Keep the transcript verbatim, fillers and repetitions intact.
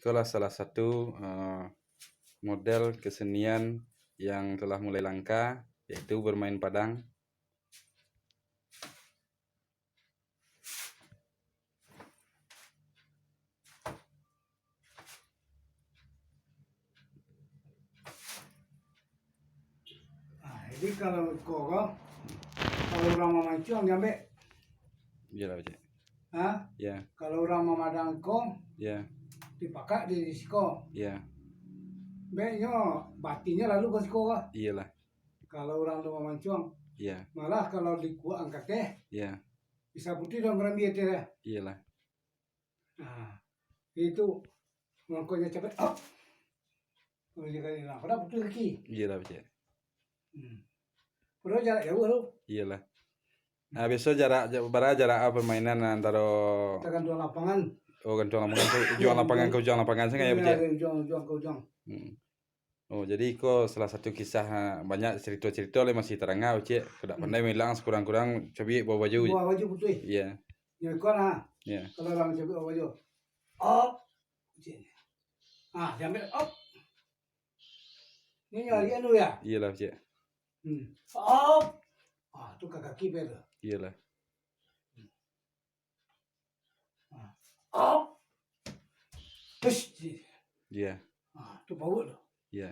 Itulah salah satu, eh, model kesenian yang telah mulai langka, yaitu bermain padang. Ah, jadi kalau ko ko, kalau urang mamancuang diambek. Iyolah, Cik. Ha? Ya. Kalau urang mamadang ko, Ya. dipakak di siko. Ya. Beknyo batinnyo lalu ka siko ko. Iyolah. Kalau urang tu mamancuang. Ya. Malah kalau dikuak angkateh, Ya. bisa putuih dalam karambia teh. Iyolah. Nah, itu mangkonyo capek. Op. Kalau dia kali lah, pada putus kaki. Iyolah, Cik. Hmm. Padahal jarak jauh tu. Iyolah. Nah, biaso jarak, ja-, bara jarak, ah, permainan antaro Tagantuang lapangan. Oh, gantuang lapangan tu, ujuang lapangan ka ujuang lapangan sangaik, ya, Iya, Cik? Dari ujuang, ujuang ka ujuang. Hmm. Oh, jadi iko salah satu kisah, ah, banyak carito-carito lai masih tarangah, Cik. Kok dak Hmm. pandai mailang, sakurang-kurang cobiik bawa baju, Cik. Bawa baju putuih. Iya. Nyo iko nah. Iya. Kalau urang cobiik bawa baju. Op. Cik. Ah, diambek, op. Ni nyari anu ya? Iyolah, Cik. Hmm. Op. Ah, tu ka kaki pe tu. Iyolah. Ah. Op. Hush. Iya. Ah, tu pauak tu. Iya.